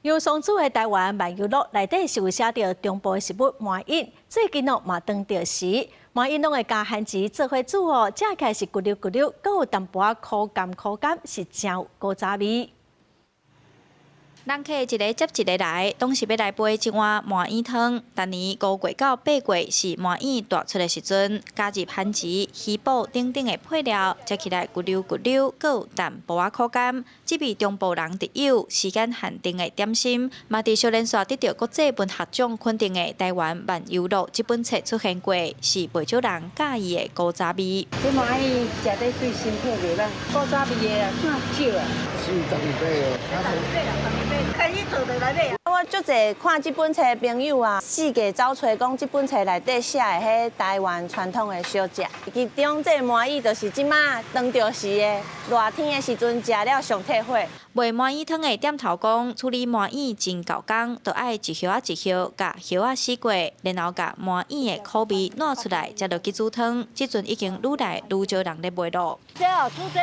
楊桑煮的台灣萬油滷內底是有寫著中部的食物麻薏，最近哦嘛當著時，麻薏攏會佮番薯做伙煮哦，食起來是咕溜咕溜，閣有淡薄仔苦甘苦甘，是誠有古早味。人客一个接一个來，攏是欲來杯這碗麻薏湯。逐年5月到8月是麻薏大出的時陣，加入番薯、魚脯等等的配料，食起來咕溜咕溜，閣有淡薄仔苦甘。這味中部人特有時間限定的點心，嘛佇小連續得著國際文學獎肯定的《台灣萬油滷》這本冊出現過，是袂少人佮意的古早味。這麻薏食得對身體袂歹，古早味的啊，算少啊。是逐日買的。開始做就來買。我足濟看這本冊的朋友啊，四界走揣講這本冊內底寫的彼台灣傳統的小食，其中這个麻薏就是這馬當著時的熱天的時陣食了上退火。賣麻薏湯的店頭講，處理麻薏真猴工，著愛一葉仔一葉共葉仔洗過，然後共麻薏的苦味搦出來，才落去煮湯。這陣已經愈來愈少人咧賣囉。這哦煮這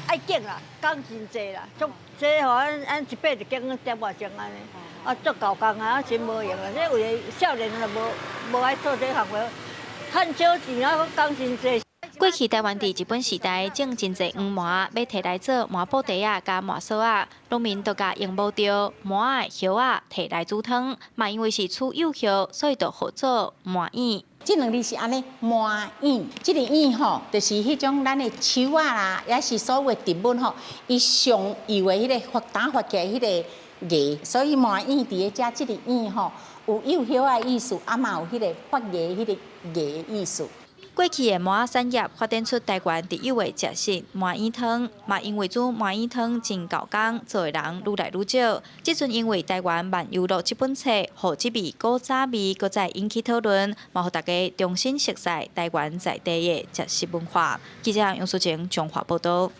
愛揀啦，工真濟啦，足這吼按按一擺就揀一點外鐘按呢，啊足猴工啊，真無閒啊。這有的少年就無無愛做這項活，趁少錢啊，閣工真濟。過去台灣佇日本時代種真濟黃麻，欲提來做麻布袋仔佮麻索仔，農民就共用無著麻的葉仔提來煮湯，嘛因為是取幼葉，所以就號做麻薏。這兩字是按呢，麻薏，這个薏吼，就是彼種咱的樹仔啦，抑是所有植物吼，伊上幼的彼个發芽發起來彼个芽，所以麻薏佇咧遮這个薏吼，有幼葉仔的意思，啊嘛有彼个發芽彼個芽的意思。過去的麻仔產業發展出台灣特有的食食麻薏湯，嘛因為煮麻薏湯真猴工，做的人愈來愈少。這陣因為台灣萬油滷這本冊，予這味古早味閣再引起討論，嘛予大家重新熟悉台灣在地的食食文化。記者楊淑晴彰化報導。